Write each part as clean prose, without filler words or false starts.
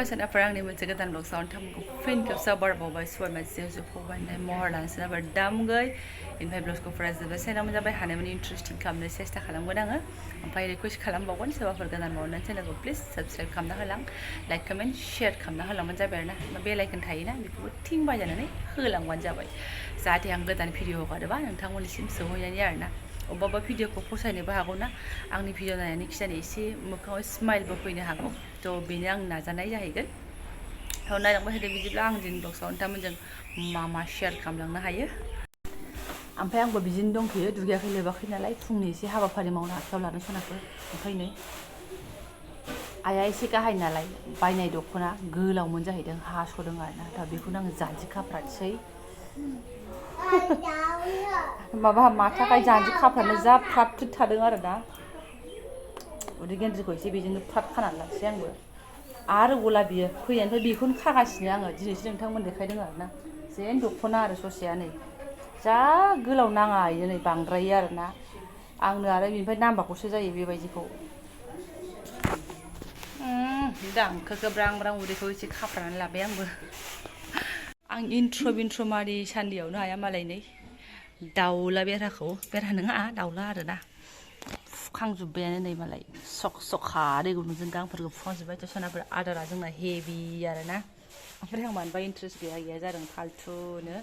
खुलुमबाय सोनाफोर आंनि मोनसे गोदान ब्लग साउन्ड थामखौ फिन खेबसेयाव बारबावबाय सबाय मानसिजों जुफावबाय महर लानोसै नाबार दामगै इनिफ्राय ब्लगखौ फरा जोबोद साइनाव जाबाय हानायमानि इन्टारेस्टिं खालामनो सेस्था खालामगोन आङो ओमफ्राय रिकुवेस्ट खालामबावगोन सोरबाफोर गोदान मावनानै चेनेलखौ प्लिज साबस्क्राइब खालामना होलां लाइक कमेन्ट शेयार खालामना होलांबानो जाबाय आरोना बेल आइकन थायोना बेखौबो थिं बाजानानै होलांबानो जाबाय जाहाथे आं गोदान भिडिअ हगारोबा नोंथांमोननिसिम सहैनायनि आरोना अबेबा भिडिअखौ फसायनोबो हागौ ना आंनि भिडिअ नायनानै खिजानो एसे मोखाङाव स्माइलबो फैनो हागौ थ' बेनो आं नाजानाय जाहैगोन थ' नायलांबाय थादो बिदिब्ला आं दिनै ब्लग नोंथांमोनजों मा शेयार खालामलांनो हायो ओमफ्राय आंबो बिदिनो दंथ'यो दुगैयाखै लोबाखै नालाय फुंनि एसे हाबाफारि मावनो आखायाव लानो सानाखै ओंखायनो आइया एसे गाहाय नालाय बायनाय दख'ना गोलावमोन जाहैदों हास'दों आरोना दा बेखौनो आङो जानजि खाफ्रानोसै माबा माथाखाय जानजि खाफ्रानो जा फ्रात फ्रित थादों आरो ना उदै गेन्द्रिखौ एसे बेजोंनो फ्रात खानानै लानोसै आंबो आरो गला बियो फैनायनिफ्राय बेखौनो खागासिनो आङो दिनैसो नोंथांमोन देखायदों आरोना जेन दख'ना आरो ससेया नै जा गोलाव नाङा इयो नै बांद्रायो आरोना आंनो आरो बेनिफ्राय नाम्बारखौसो जायो बेबायदिखौ दांखोखो ब्रां ब्रां उदैखौ एसे खाफ्रानानै लाबाय आंबो आं इन्ट्र' मारि सान्दियावनो हाया मालाय नै दाउला बेरा नङा दाउला आरोना फुखांजोब्बायानो नै मालाय सखा दै गुदुंजों गांफोरखौ फुखांजोब्बाय सनाफोर आदारा जोंना हेभि आरोना ओमफ्राय आं मानोबा इन्ट्रेस्ट गैया जादों फाल्थुनो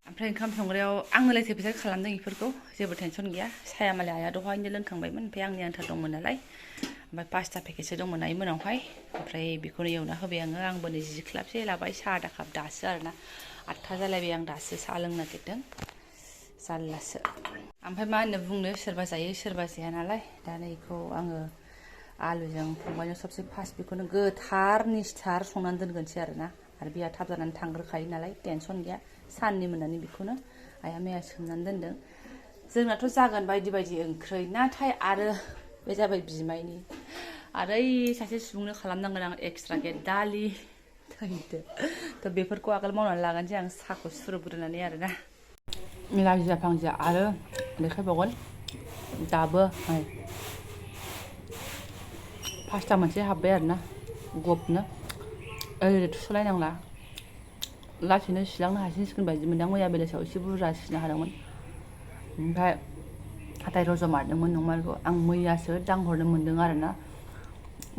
ओमफ्राय ओंखाम संग्रायाव आंनोलाय थेफेसार खालामदों बेफोरखौ जेबो टेनसन गैया साया मालाय आया दहायनो लोंखांबायमोन ओमफ्राय आंनि आन्था दंमोन नालाय ओमफ्राय 5टा पेकेटसो दंमोन आइ मोनावहाय ओमफ्राय बेखौनो एवना होबाय आङो आंबो नै जिख्लाबसे लाबाय साहा दाखाब दासो आरोना 8था जालायबाय आं दासो साहा लोंनो नागिरदों जारलासो ओमफ्राय मा होननो बुंनो सोरबा जायो सोरबा जाया नालाय दा नैखौ आङो आलुजों फंबायजों सबसे फार्स्ट बेखौनो गोथार निस्थार संनानै दोनगोनसै आरोना आरो बेहा थाब जानानै थांग्रोखायो नालाय टेनसन गैया साननि मोननानै बेखौनो आइया मैया सोमनानै दोनदों जोंनाथ' जागोन बायदि बायदि ओंख्रै नाथाय आरो बे जाबाय बिमायनि आरो सासे सुबुंनो खालामनांगोन आं एक्सट्राके दालि थैदो थ' बेफोरखौ आगोल मावनानै लागोनसै आं साहाखौ सुरुग्रोनानै आरोना लाजिया फांजिया आरो देखायबावगोन दाबो पास्ता मोनसे हाबबाय आरोना गबनो ओरै थुस'लायनांला लासैनो सिलांनो हासिगोन बायदि मोनदां मैया बेलासियाव एसे बुरजा सिनो हादोंमोन ओमफ्राय हाथाय रज'मारदोंमोन नंमारगौ आं मैयासो दांहरनो मोन्दों आरोना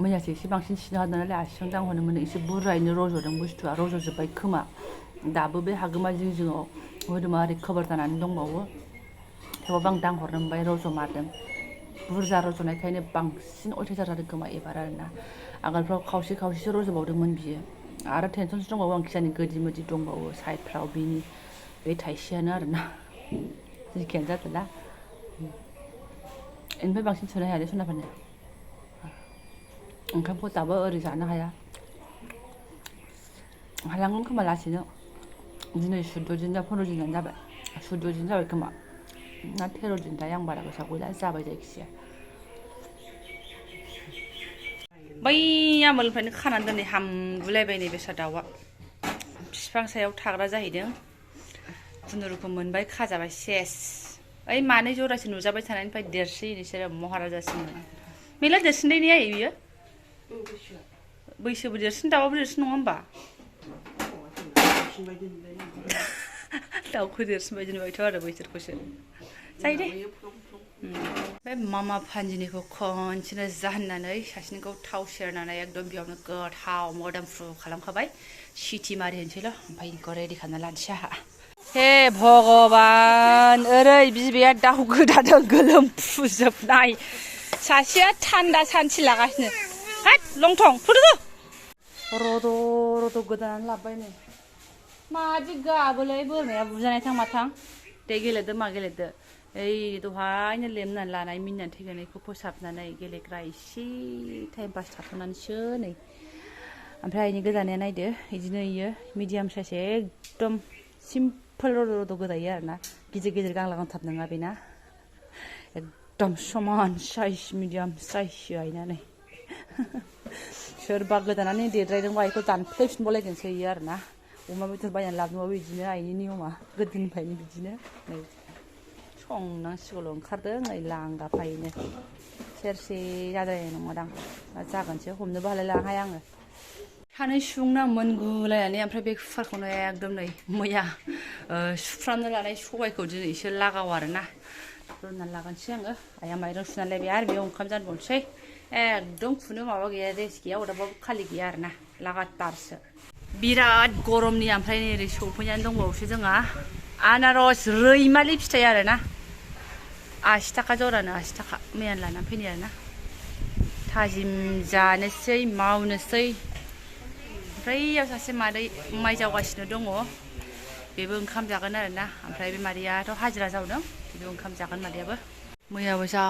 मैयासो एसे बांसिन सिनो हादों नालाय आसिजों दांहरनो मोन्दों एसे बुरजायैनो रज'दों बुस्थुआ रज'जोब्बाय खोमा दाबो बे हागोमा जिं जिङाव मोदोमा ओरै कभार जानानै दंबावो थेवबाबो आं दांहरनो मोनबाय रज'मारदों बुरजा रज'नायखायनो बांसिन अयथासार जादों खोमा एबार आरोना आगोलफ्राव खावसेसो रज'बावदोंमोन बियो आरो टेनसनसो दंबावो आं खिजानि गोदि मोदि दंबावो साइडफ्राव बिनि बे थाइसेयानो आरोना जिखियानो जादोंला बेनिफ्राय बांसिन सोनो हाया दे सनाफोरनो ओंखामखौ दाबो ओरै जानो हाया हालांगोन खोमा लासैनो दिनै 14 दिन 15 दिनानो जाबाय 14 दिन जाबाय खोमा ना 13 दिन थाय आं बारा गोसोआव गैला जाबाय जायखिजाया बै आमोलनिफ्रायनो खानानै दोनै हामगुलायबाय नै बेसा दाउआ बिफां सायाव थाग्रा जाहैदों खुनुरुखुम मोनबाय खाजाबाय सेस ओइ मानै जरासो नुजाबाय थानायनिफ्राय देरसै नोंसोरो महाराजासिममोन मेला देरसिनलै ने आयै बियो बैसोबो देरसिन दाउआबो देरसिन नङा होमबा दाउखौ देरसिन बायदि नुबायथ' आरो बैसोरखौसो जायो दे बे मामा फानजिनिखौ खनसेनो जाहोननानै सासेनिखौ थाव सेरनानै एकदम बेयावनो गोथाव मोदोमफ्रु खालामखाबाय सिटि मारि होनसैल' ओमफ्राय बेखौ रेडि खालामना लानोसै आंहा हे भगबान ओरै बिबैया दाउ गोदादों गोलोमफुजोबनाय सासेया थान्दा सान्थि लागासिनो हाट लंथं थुदो रद' गोदानानै लाबोबाय नै मादि गाबोलै बोरमाया बुजानाय थां माथां दे गेलेदो मा गेलेदो ओइ दहायनो लेमनानै लानाय मिनिनानै थैगोनैखौ फोसाबनानै गेलेग्रा एसे टाइम पास थाथ'नानैसो नै ओमफ्राय आइनि गोदानाया नायदो बिदिनो इयो मिडियाम साइज एकदम सिम्पोल रद' गोदायो आरोना गिदिर गांला गांथाब नङा बेना एकदम समान साइज मिडियाम साइज आइना नै सोरबा गोदानानै देरद्रायदोंबा बेखौ दानफ्लेफिनबावलायगोनसो इयो आरोना अमा बेदर बायनानै लाबोनोबाबो बिदिनो आइनि नियमा गोदोनिफ्रायनो बिदिनो नै संनांसिगौल' ओंखारदों नै हानै सुबुंना मोनगुलायनानै ओमफ्राय बे कुकारखौनो एकदम नै मैया सुफ्रामनो लानाय सबायखौ दिनैसो लागाव आरोना रुनानै लागोनसै आङो आइया माइरं सुनानै लायबाय आरो बेयाव ओंखाम जानबावनोसै एकदम खुनु माबा गैया रेस्ट गैया अरदाबाबो खालि गैया आरोना लागातारसो बिराद गरमनि ओमफ्राय नै ओरै सौफैनानै दंबावोसो जोंहा आनारस रैमालि फिथाइ आरोना 80 थाखा जरानो 80 थाखा मैयानो लानानै फैनाय आरोना थाजिम जानोसै मावनोसै ओमफ्राय याव सासे मादै माइ जावगासिनो दङ बेबो ओंखाम जागोन आरोना ओमफ्राय बे मादैयाथ' हाजिरा जावदों बेबो ओंखाम जागोन मादैयाबो मैयाबो जा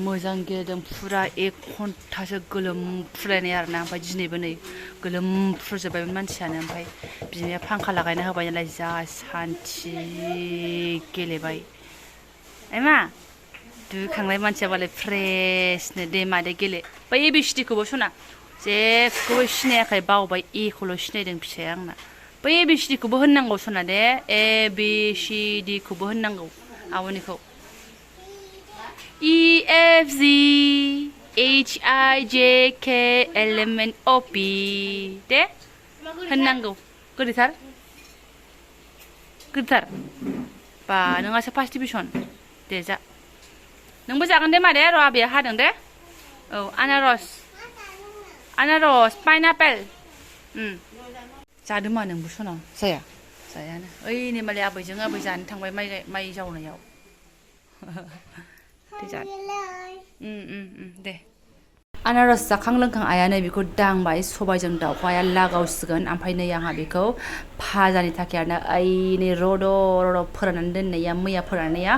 मोजां गेलेदों फुरा 1 घन्टासो गोलोमफ्रुलायनाय आरोना ओमफ्राय दिनैबो नै गोलोमफ्रुजोब्बायमोन मानसियानो ओमफ्राय बिमाया फांखा लागायना होबाय नालाय जा सान्थि गेलेबाय एमा दुखांनाय मानसिया बालाय फ्रेशनो दे मादै गेले बै एबिसिडिखौबो सना जेखौबो सिनायाखै बावबाय एखौल' सिनायदों फिसाया आंना बै एबिसिडिखौबो होननांगौ सना दे एबिसिडिखौबो होननांगौ आब'निखौ EFG HIJK LMNOP दे होननांगौ गोदैथार बा नोंहासो फार्स्ट डिभिजन दे जा नोंबो जागोन दे मादै र' आबैया हादों दे औ आनारस पाइनापेल जादों मा नोंबो सना जायानो ओइ नै मालाय आबैजों आबै जानो थांबाय माइ जावनायाव दे आनारस जाखां लोंखां आइया नै बेखौ दांबाय सबायजों दाउखौ आइया लागावसिगोन ओमफ्राय नै आंहा बेखौ फाजानि थाखाय आरोना ओइ नै रद' फोराननानै दोननाया मैया फोराननाया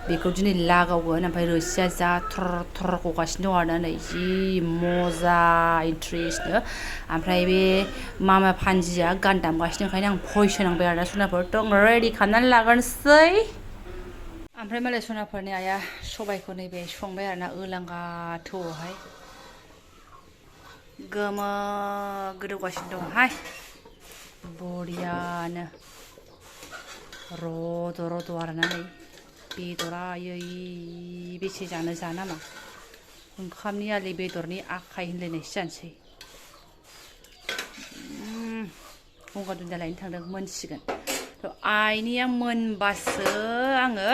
बेखौ दिनै लागावगोन ओमफ्राय रोसिया जा थर गगासिनो दं आरोना नै जि मजा इन्ट्रेस्टनो ओमफ्राय बे मामा फानजिया गान दामगासिनो ओंखायनो आं भइस होनांबाय आरोना सनाफोर दं रेडि खालामनानै लागोनसै ओमफ्राय मालाय सनाफोरनि आइया सबायखौ नैबे संबाय आरोना ओलांगा थौआवहाय गोमो गोदौगासिनो दंहाय बरियानो रद' आरोना नै बेदरा आयै बेसे जानो नामा ओंखामनि आलि बेदरनि आखाइ होनलायनायसो जानोसै गंगार दुन्दिया लायनो थांदों मोनसिगोन आइनिया मोनबासो आङो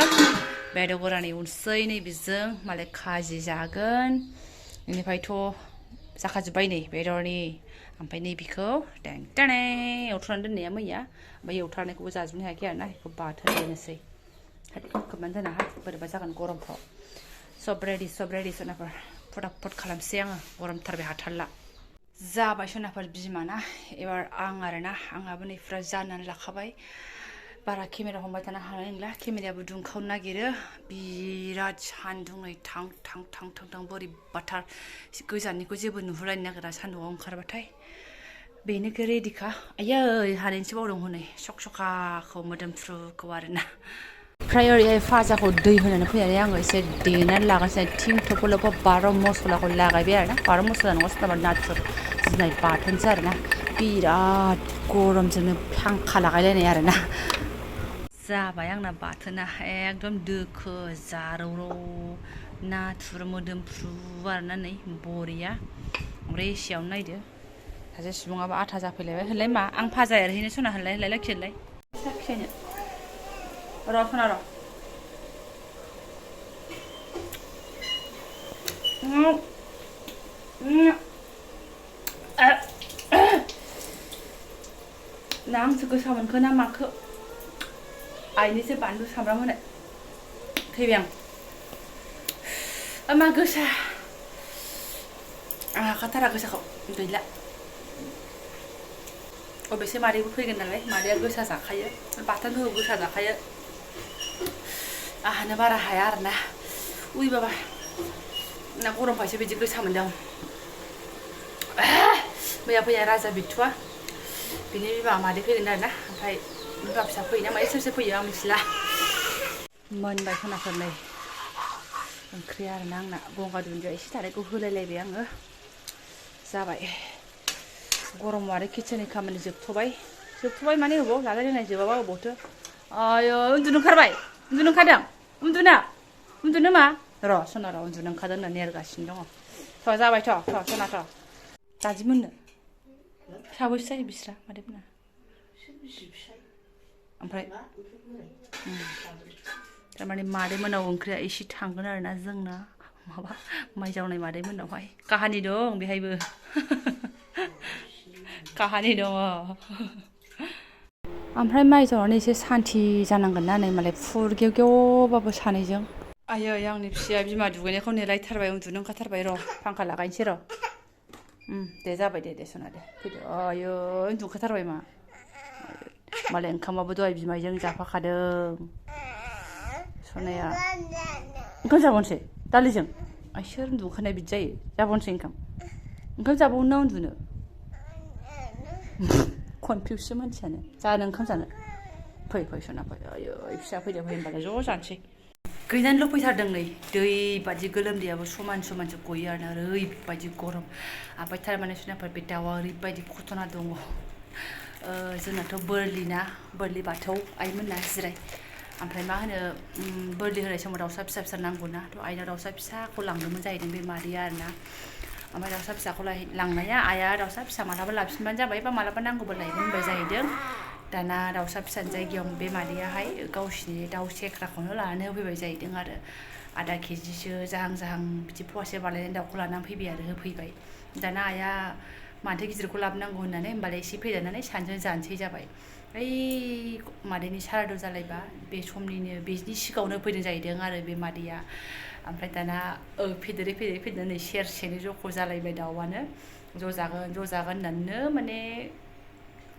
बेदर गोरान एवनोसै नैबेजों मालाय खाजि जागोन बेनिफ्रायथ' जाखाजोब्बाय नै बेदरनि ओमफ्राय नैबेखौ टेंटेने एवथ्रनानै दोननाया मैया ओमफ्राय एवथारनायखौबो जाजोबनो हायाखै आरोना बेखौ बाथोन देनोसै खोबनानै दोनना बोरैबा जागोन गरमफ्राव सब रेडि सनाफोर फटाफट खालामसै आङो गरमथारबाय हाथारला जाबाय सनाफोर बिमाना एबार आं आरोना आंहाबो नै फुरा जाननानै लाखाबाय बारा केमेरा हमबाय थानो हानाय नंला केमेरायाबो दुंखावनो नागिरो बिराद सान्दुं नै थां बोरैबाथार गोजाननिखौ जेबो नुहुरलायनो नागिरा सान्दुंआव ओंखारबाथाय बेनो रेडिखा आयै हानायनिसो बावदों हनै सखा मोदोमफ्रुखौ आरोना ओमफ्राय ओरैहाय फाजाखौ दै होनानै फैनानै आङो एसे देनानै लागासिनो थिं थोबल' बार' मस्लाखौ लागायबाय आरोना बार' मस्ला नङा सोरनाबा नाथुर जुनाय बाथोनसो आरोना बिराद गरमजोंनो फांखा लागायलायनाय आरोना जाबाय आंना बाथोना एकदम दोखो जारौ नाथुर मोदोमफ्रु आरोना नै बरिया ओमफ्राय एसेयावनो नायदो सासे सुबुङाबो आथा जाफैलायबाय होनलाय मा आं फाजा एरहैनो सना होनलाय लाखिलाय साखिनो र' सना र' ना आंसो गोसा मोनखो ना माखो आइनिसो बानलु सामब्राम होनाय थैबाय आं मा गोसा आं हाखाथारा गोसाखौ गैला अबेसे मादैबो फैगोन नालाय मादैया गोसा जाखायो बाथोनखौ गोसा जाखायो आहानो बारा हाया आरोना उइ बाबा ना गरमखायसो बिदि गोसा मोनदों मैया फैया राजा बिथुआ बिनि बिमा मादै फैगोन आरोना ओमफ्राय बिमा फिसा फैयोना माने सोर फैयो आं मिथिला मोनबाय खनाफोर नै ओंख्रिया आरोना आंना गंगार दुन्दिया एसे थानायखौ होलायलायबाय आङो जाबाय गरमाव आरो किचेननि खामानि जोबथ'बाय माने अबाव जानाय लोंनाय जोबाबा अबावथो आयो उन्दुनो ओंखारबाय उन्दुनो ओंखारदों उन्दुनो मा र' सना र' उन्दुनो ओंखारदों होनना नेरगासिनो दङ थ' जाबायथ' सना थ' दादि मोननो साबैसे जायो बिस्रा मादैमोना ओमफ्राय थारमाने मादैमोनाव ओंख्रिया एसे थांगोन आरोना जोंना माबा माइ जावनाय मादैमोनावहाय काहानि दं बेहायबो काहानि दङ ओमफ्राय माइ जावनानै एसे सान्थि जानांगोन ना नै मालाय फुरगेव गेवबाबो सानैजों आयै आंनि फिसाया बिमा दुगैनायखौ नेलायथारबाय उन्दुनो ओंखारथारबाय र' फांखा लागायनोसै र' दे जाबाय दे सना दे फैदो आयै उन्दुखाथारबाय मा मालाय ओंखामाबो दहाय बिमाइजों जाफाखादों सनाया ओंखाम जाबावनोसै दालिजों आइ सोर उन्दुखानाय बिदि जायो जाबावनोसै ओंखाम जाबावनो ना उन्दुनो कनफिउससो मानसियानो जानो ओंखाम जानो फै सना फै आयै फिसा फैदो फै होनबालाय ज' जानोसै गैनानैल' फैथारदों नै दै बादि गोलोमदैयाबो समानसो गयो आरोना ओरैबायदि गरम ओमफ्राय थारमाने सनाफोर बे दाउआ ओरैबायदि घटना दङ जोंनाथ' बोरलि बाथौ आइमोना जिराय ओमफ्राय मा होनो बोरलि होनाय समाव दाउसा फिसा नांगौना थ' आइनाव दाउसा फिसाखौ लांदोंमोन जाहैदों बे मादैया आरोना ओमफ्राय दाउसा फिसाखौ लांनाया आइया दाउसा फिसा मालाबा लाबोफिनबानो जाबाय बा मालाबा नांगौबा लायगोन होनबाय जाहैदों दाना दाउसा फिसानि जायगायाव बे मादैयाहाय गावसिनि दाउ सेख्राखौनो लानानै होफैबाय जाहैदों आरो आधा केजिसो जाहां बिदि फवासे बानायनाय दाउखौ लानानै फैबाय आरो होफैबाय दाना आइया माथो गिदिरखौ लाबोनांगौ होननानै होमबालाय एसे फेदेरनानै सानैजों जानोसै जाबाय ओइ मादैनि सारादु जालायबा बे समनिनो बेनि सिगाङावनो फैदों जाहैदों आरो बे मादैया ओमफ्राय दाना फेदेरै सेरसेनि जख' जालायबाय दाउआनो ज' जागोन होननानैनो माने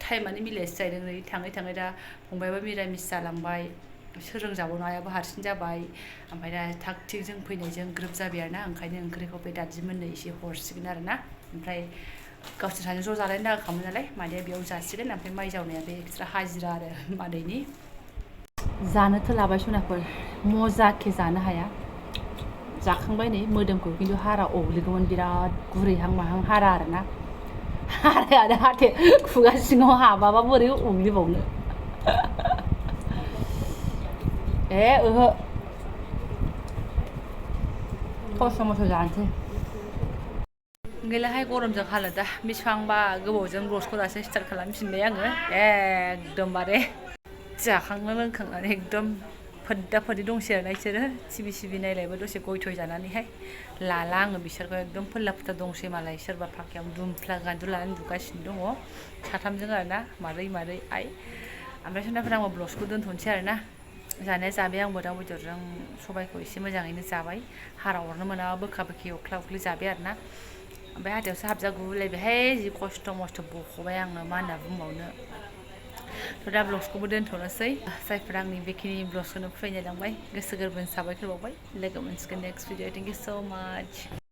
टाइमानो मिलायासै जाहैदों नै थाङै दा फंबायाबो मिरामिस जालांबाय सोरजों जाबावनो आइयाबो हारसिं जाबाय ओमफ्राय दा थाग थिग जों फैनायजों ग्रोब जाबाय आरोना ओंखायनो ओंख्रिखौ बे दादिमोननो एसे हरसिगोन आरोना ओमफ्राय गावसोर सानैजों ज' जालायनो नागिरखामोन नालाय मादैया बेयाव जासिगोन ओमफ्राय माइ जावनाया बे एक्सट्रा हाजिरा आरो मादैनि जानोथ' लाबाय सनाफोर मजाके जानो हाया जाखांबाय नै मोदोमखौ खिन्थु हारा अग्लिगौमोन बिराद गुरैहां माहां हारा आरोना हारायानो हाथे खुगा सिङाव हाबाबा बोरै अग्लिबावनो ओहो मस' जानोसै गैलाहाय गरमजों हालोदा बेसेबांबा गोबावजों ब्लगखौ दासो स्टार्ट खालामफिनबाय आङो एकदमबारे जाखांनो लोंखांनानै एकदम फोद्दा फोद्दि दंसै आरोना बिसोरो टिभि नायलायबो दसे गय थय जानानैहाय लाला आङो बिसोरखौ एकदम फोल्ला फोथा दंसै मालाय सोरबा फाखायाव दुमफ्ला गान्दु लानानै उन्दुगासिनो दङ साथामजों आरोना मादै आइ ओमफ्राय सोनाफोर आंबो ब्लगखौ दोनथ'नोसै आरोना जानाया जाबाय आंबो दाउ बेदरजों सबायखौ एसे मोजाङैनो जाबाय हारा अरनो मोनाबा बोखा बोखि अख्ला अख्लि जाबाय आरोना ओमफ्राय हाथायावसो हाबजा गुलायबायहाय जि खस्थ' मस्थ' बख'बाय आंनो मा होनना बुंबावनो थ' दा ब्लगखौबो दोनथ'नोसै जायफोरा आंनि बेखिनि ब्लगखौनो फैनायलांबाय गोसो गोरबोनि साबायखर बावबाय लोगो मोनसिगोन नेक्स्ट भिडिअ थेंक इउ स' माच